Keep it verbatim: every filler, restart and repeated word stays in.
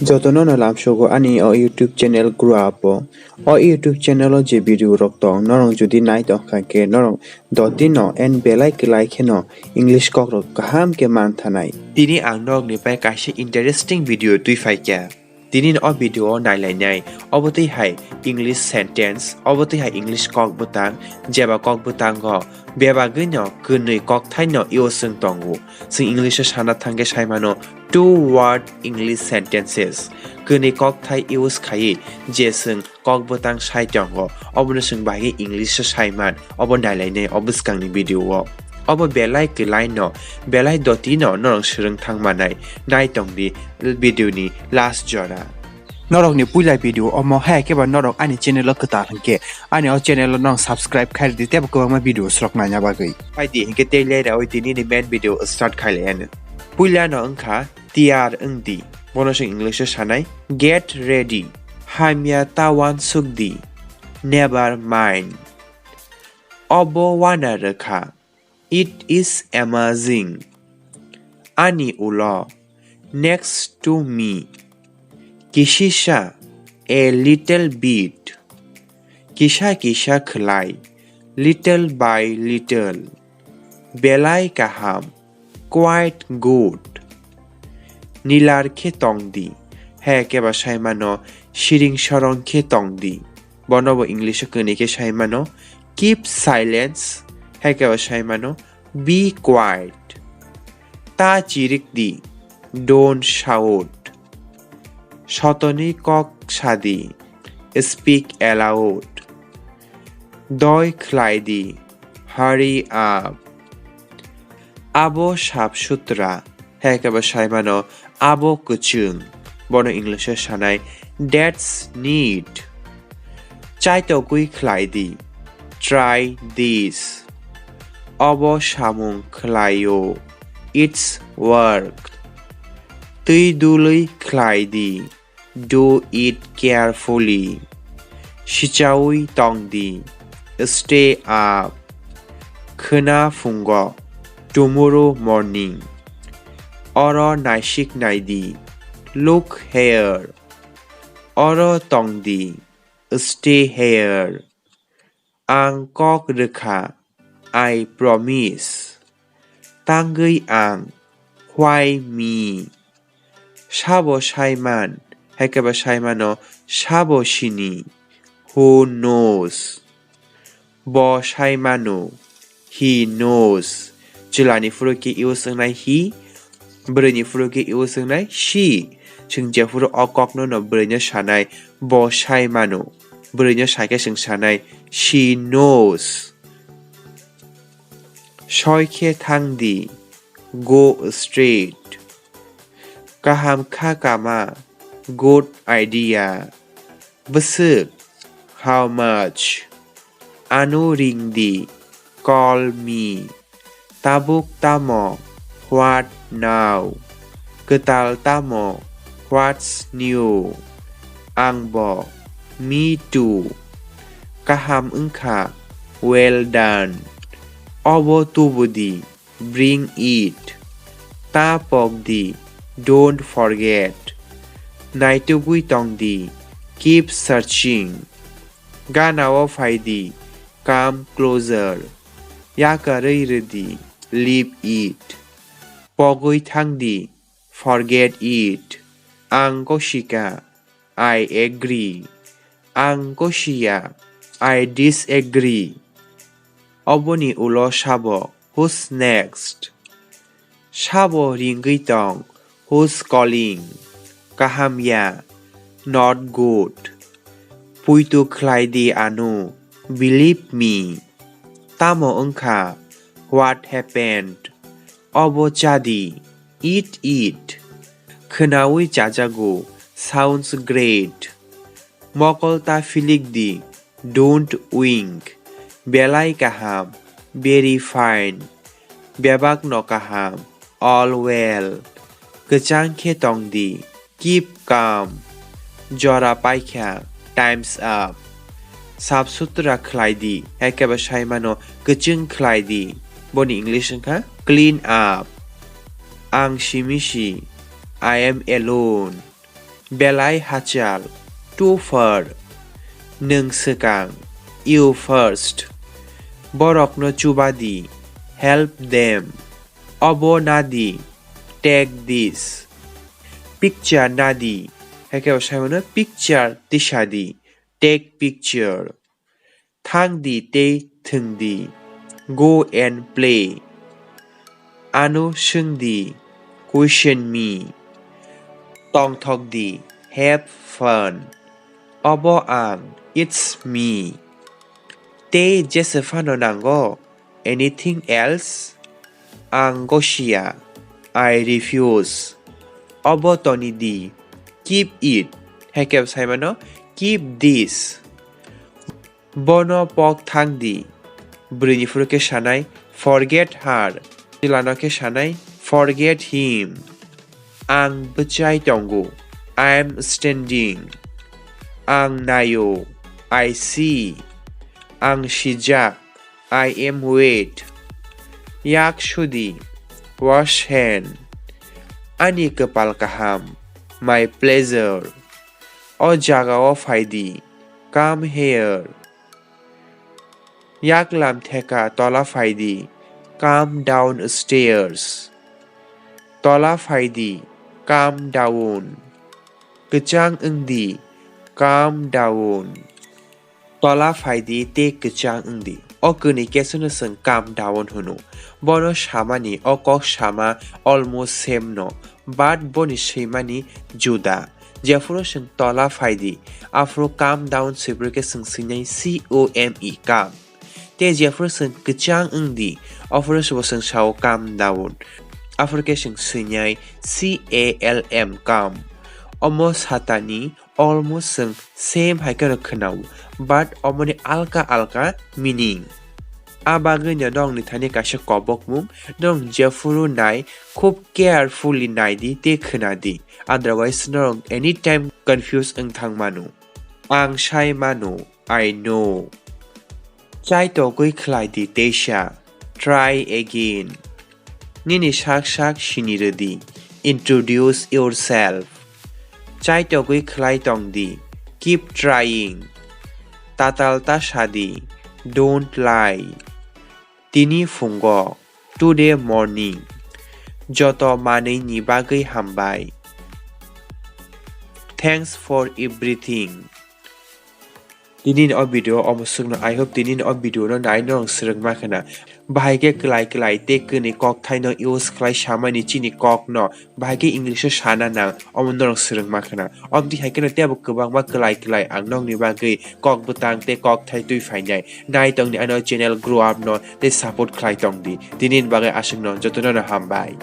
Jotono no lamsogo ani o YouTube channel grow up o. O YouTube channel o je video rok tong, norok jodi nai tong kha khe norok dotino and belai kwlai kheno English kok rok kaham khe man thanai. Tini ang norok ni pai kaisa interesting video twi phai kha. Tini o video o nai lai nai, obo twi hai English sentence, obo twi hai English kok bwtang, jeba kok bwtango bebagwi no kwnwi kok thai no use wng tongo. Chwng English o sana thang khe sai mano two word English sentences. Kwnwi kok thai use khaiwi je chwng kok bwtang sai tongo, obono chwng bahai khe English o sai man, obo nai lai nai o bwskang ni video o. Obo belai kwlai no, belai doti no norok swrwng thang manai, nai tong di video ni last jora. Norok ni puila video omo, hai khe ba norok ani channel o kwtal hwnkhe ani o channel o nong subscribe khai rwdi tei bo kwbangma video swrok naina bagwi. Phai di hinkhe tei lerwi tini ni main video start khai lai anw. Puila no wngkha tiyar wng di, bono chwng English o sanai get ready, hamya ta uansuk di, never mind. Obo uana rwkha. It is amazing. Ani ulo. Next to me. Kisisa. A little bit. Kisa kisa khwlai. Little by little. Belai kaham. Quite good. Nilar khe tong di. Hai khe ba sai mano siring sorong khe tong di. Bono bo English o kwnwi khe sai mano keep silence. Hai khe ba sai mano be quiet. Ta chirik di. Don't shout. Sotonwi kok sa di. Speak aloud. Doi khlai di. Hurry up. Abo sap sutra. Hai khe ba sai mano abo kwchwng. Bono English o sanai that's neat. Chaitokwi khlai di. Try this. Obo samung khlai o. It's work. Twi dului khlai di. Do it carefully. Sichaui tong di. Stay up. Khwna phungo. Tomorrow morning. Oro naisik nai di. Look here. Oro tong di. Stay here. Ang kok rwkha. I promise. Tangwi ang. Why me? Sabo saiman? Hai khe ba saimano sabo sini? Who knows? Bo saimano. He knows. Chwlani phuru khe use wngnai he, bwrwini phuru khe use wngnai she. Chwng jephuru o kokno no bwrwino sanai, bo saimano. Bwrwino sakhe chwng sanai, she knows. Soi khe thang di, go straight. Kaham kha kama, good idea. Bwswk, how much? Ano ring di, call me. Tabuk tamo, what now? Kwtal tamo, what's new? Angbo, me too. Kaham wngkha, well done. Obo tubu di, bring it. Ta pok di, don't forget. Naitugwi tong di, keep searching. Ganao phai di, come closer. Yakarwi rw di, leave it. Pogwi thang di, forget it. Ang kosika, I agree. Ang kosiya, I disagree. Oboni ulo sabo, who's next? Sabo ringwi tong, who's calling? Kaham ya, not good. Puitu khlai di ano, believe me. Tamo wngkha, what happened? Obo cha di, eat it. Khwnaui chajago, sounds great. Mokol ta philik di, don't wink. Belai kaham, very fine. Bebak no kaham, all well. Kwchang khe tong di, keep calm. Jora paikha, time's up. Sap sutra khlai di, hai khe ba sai mano kwchwng khlai di. Boni English wngkha clean up. Ang simi si, I am alone. Belai hachal, too far. Nwng swkang, you first. Borokno chuba di, help them. Obo na di, take this. Picture na di, hai khe bo sai mano picture tisa di, take picture. Thang di tei thwng di, go and play. Ano swng di, question me. Tongthok di, have fun. Obo ang, it's me. Tei jesa phano nango, anything else? Ang gosia, I refuse. Obo toni di, keep it. Hai khe bo sai mano, keep this. Bono pok thang di. Bwrwini phuru khe sanai, forget her. Chwlano khe sanai, forget him. Ang bwchai tongo, I am standing. Ang naio, I see. Ang sijak, I am wet. Yak sudi, wash hand. Ani kwpal kaham, my pleasure. O jagao phai di, come here. Yaklam theka tola phai di, come downstairs. Tola phai di, come down. Kwchang wng di, come down. Tola phai di tei kwchang wng di. O kwnwi kesono chwng come down hwno. Bono samani o kok sama almost same no, but boni swimani juda. Jephuru chwng tola phai di, aphuru come down swibrwi khe chwng swinai C O M E, come. Tei jephuru chwng kwchang wng di, aphuru bo chwng sao come down. Aphuru khe chwng swinai C A L M, calm. Omo satani almost chwng same hai kheno khwnao, but omoni alka alka meaning. A bagwino nokni thani kaisa kobokmung, norok jephuru nai khub carefully nai di tei khwna di, otherwise norok anytime confuse wng thang mano. Ang sai mano, I know. Chaitogwi khlai di teisa, try again. Nini sak sak sini rw di, introduce yourself. Chaitogwi khlai tong di, keep trying. Tatal ta sa di, don't lie. Tini phungo, today morning. Joto manwi ni bagwi hambai. Thanks for everything. Tini ni o video omo swkno, I hope tini ni o video no nai norok swrwngma khwna. Bahai khe kwlai kwlai tei kwnwi kokthai no use khlai samani chini kok no. Bahai khe English o sana nang, omo norok swrwngma khwna. Omo twi hai kheno teibo kwbangma kwlai kwlai ang nokni bagwi kok bwtang tei kokthai twi phainai. Nai tongni ano channel grow up no tei support khlai tongdi. Tini ni bagwi aswkno jotono no hambai.